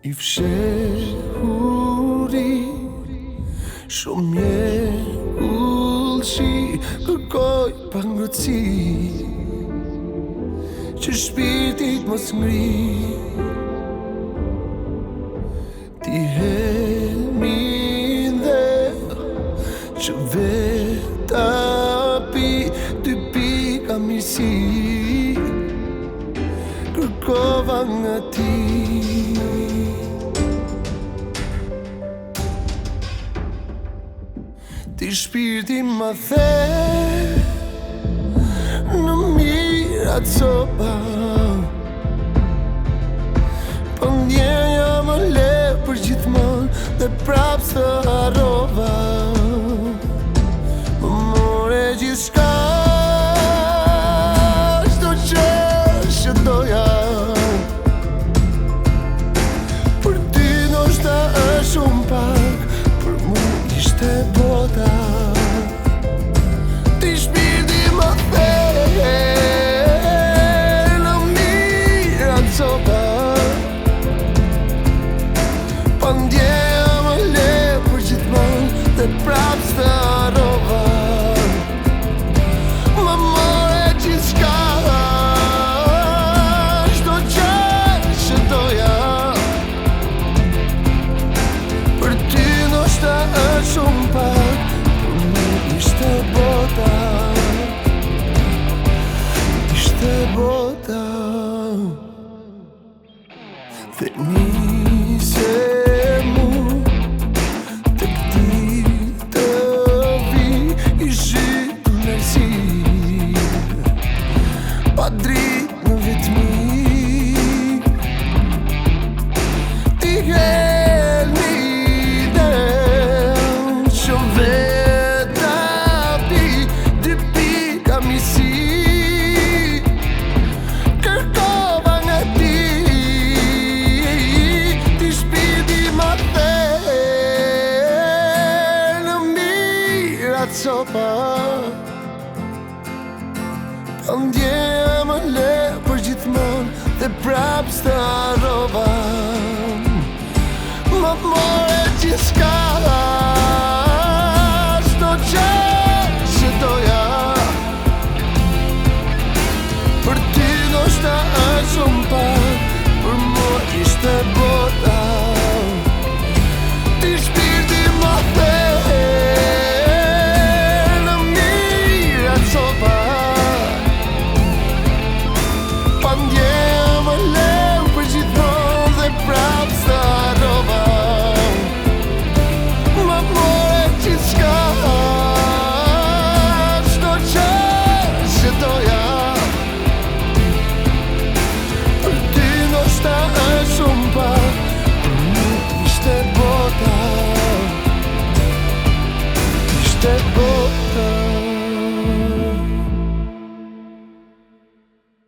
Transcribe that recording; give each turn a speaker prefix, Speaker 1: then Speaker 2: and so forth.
Speaker 1: I fshehuri Shumë mjegullsi Kërkoj pa ngrohtësi Që shpirtit mos ngri Ti helmin dhe Që veta pi Dy pika mirësi Kërkova nga ti Ti shpirti ma the Në mijëra copa Po ndjenja më le për gjithmonë Dhe prapë s'të harrova Më more gjithçka Çdo gjë që doja Për ty ndoshta është shumë pak Për mu ishte bota Ti shpirti ma the Në mijëra copa Pa ndjenja më le për gjithmonë Dhe prapë s'të harrova Më more gjithçka Çdo gjë që doja Për ty ndoshta është shumë pak Për mu ishte bota Ishte bota Dhe nise mu Të këti të vi I zhytur në errësirë Pa dritë në vetmi Ti helmi dhe Që veta pi Dy pika mirësi Kërkova nga ti Ti shpirti ma the Në mijëra copa Pa ndjenja më le për gjithmonë Dhe prapë s'të harrova.